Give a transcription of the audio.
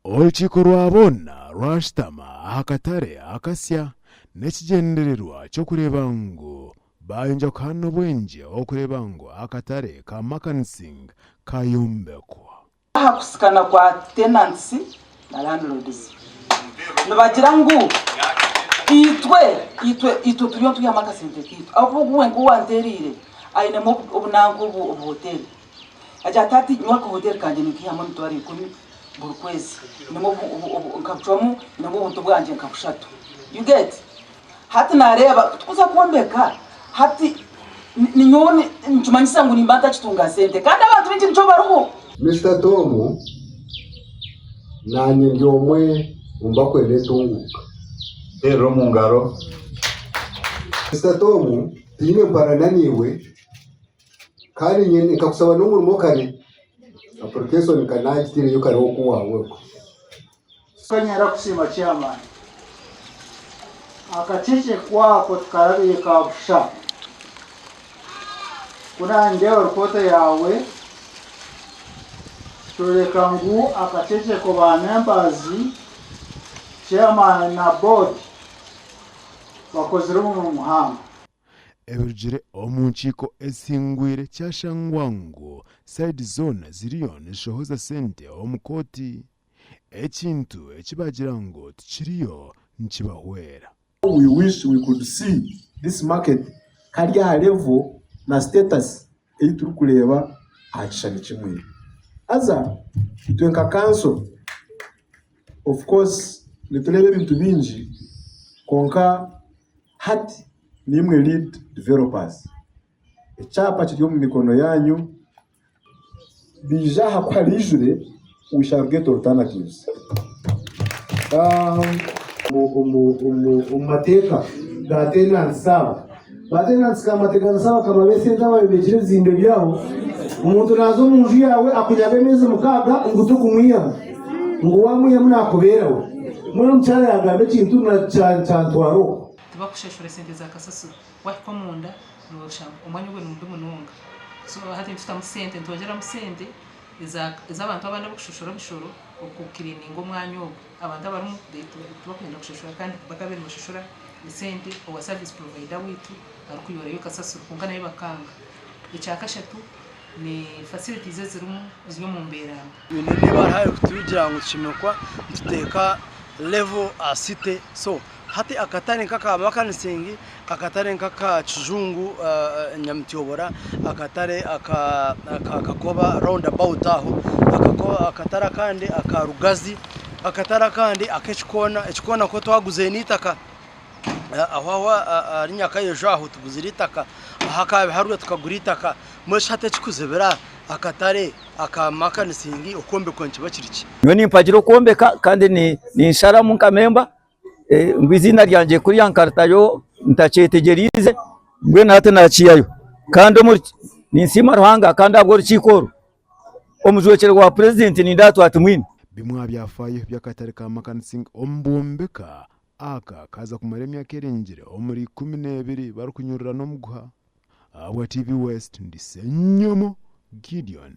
Orukiiko rwa boona rwashutama aha katare akasya n'ekigyendererwa ky'okureeba ngu baayongyera kuhaana obwengye okureeba ngu akatare ka Makansing kayombekwa. Aha kusikana kwa tenants na landlords nibagira ngu itwe itwe itwe turiyo nitwihamu akasente kaitu ahabw'okuba ogu wenka owantereire ainemu obunanka obu obuhoteri agira ati hati nyowe akahoteri kangye ninkihamu emitwaro ikumi buri kwezi nyinemu nkabucwamu nyinemu obuntu bwangye nka bushatu you get hati nareeba kutukuza kwombeka hati ninyowe nikimanyisa ngu nimba ntakitunga sente kandi abantu baingi nikyo bariho. Mister Tom, Naanye ndi omwe omu barikwenda entunguuka. Teerera omu ngaro. Mister Tom, Tihaine mparana naiwe Kandi nye nkakusaba n'omurimo kare, application nka nagitiireyo kare oku waawe okwo. Kanyenda kusiima chairman. Akakyekye kwako tikarabaire ka busha. Ku naandeeba ripoota yaawe, kyoreka ngu akakyekye ba members, chairman na board bakozire omurimo muhango. Ebirugire omu nkiiko ezihingwire kyashangwa ngu sayidi zoona ziriyo nizishohoza sente omu kooti, ekintu eki baagira ngu tikiriyo nikibahwera. We wish we could see this market kari aha level na status ei turikureeba aha kishushani kimwe. Haza itwe nka kanso of course nitureeba ebintu bingi kwonka Hati niimwe lead developers. Ekyapa kiri omu mikono yaanyu. Baija aha ku hariijure, we shall get alternatives. Omu mateeka ga tenants aba, ba tenants ka mbateganisa bakama b'esente abayombekire ebizimbe byabo, omuntu naaza omu nju yaawe akunyaga emyezi mukaaga ngu tokumwihamu, ngu waamwihamu naakubeerawe. Mbwenu omukyara yaagamba ekintu kyantwara okwo. Tibakushashura esente za kasasiro. Wahika omunda noshanga omwanya ogwo nimubi munonga. So hati nitutamu sente, nitwongyeramu sente ez'abantu abandi abarikushashura emishoro okukiriininga omwanya ogwo. Abantu abarimu tibakwenda kushashura kandi bakabaire nibashashura esente owa service provider waitu arikuyorayo kasasiro kwonka nayo bakanga. Ekyakashatu ni facilities ezirimu ziri omu mbeera mbi. Twine n'ebaruha erikutugira ngu tushemereire kuba nituteeka level aha city so hati akatare nk'aka Makanising, akatare nk'aka Kijungu Nyamutyobora, akatare aka Kakoba round about aho, akatare akandi aka Rugazi, akatare akandi ak'ekikoona, ekikoona nikwo twaguzire n'eitaka aho aho ahari Nyakayeju aho tuguzire eitaka, aha Kabiharwe tukagura eitaka, mbwenu shi hati ekikuzibira akatare aka Makanising okwombekwa nikiba kiri ki? Nyowe nimpagira okwombeka kandi ninsharamu nka memba ngu eiziina ryangye kuriya nkaritayo ntakyetegyereize mbwenu hati nakiihayo kandi ninsiima Ruhanga kandi ahabw'orukiiko oru omujwekyerwa wa purezidenti nindeeba twatumwine. Bimwe aha byafaayo by'akatare ka Makanising omu bwombeka aka kaaza kumara emyaka erengire omuri 12 barikunyurura n'omuguha. Ahabwa TV West, ndi Ssenyomo Gideon.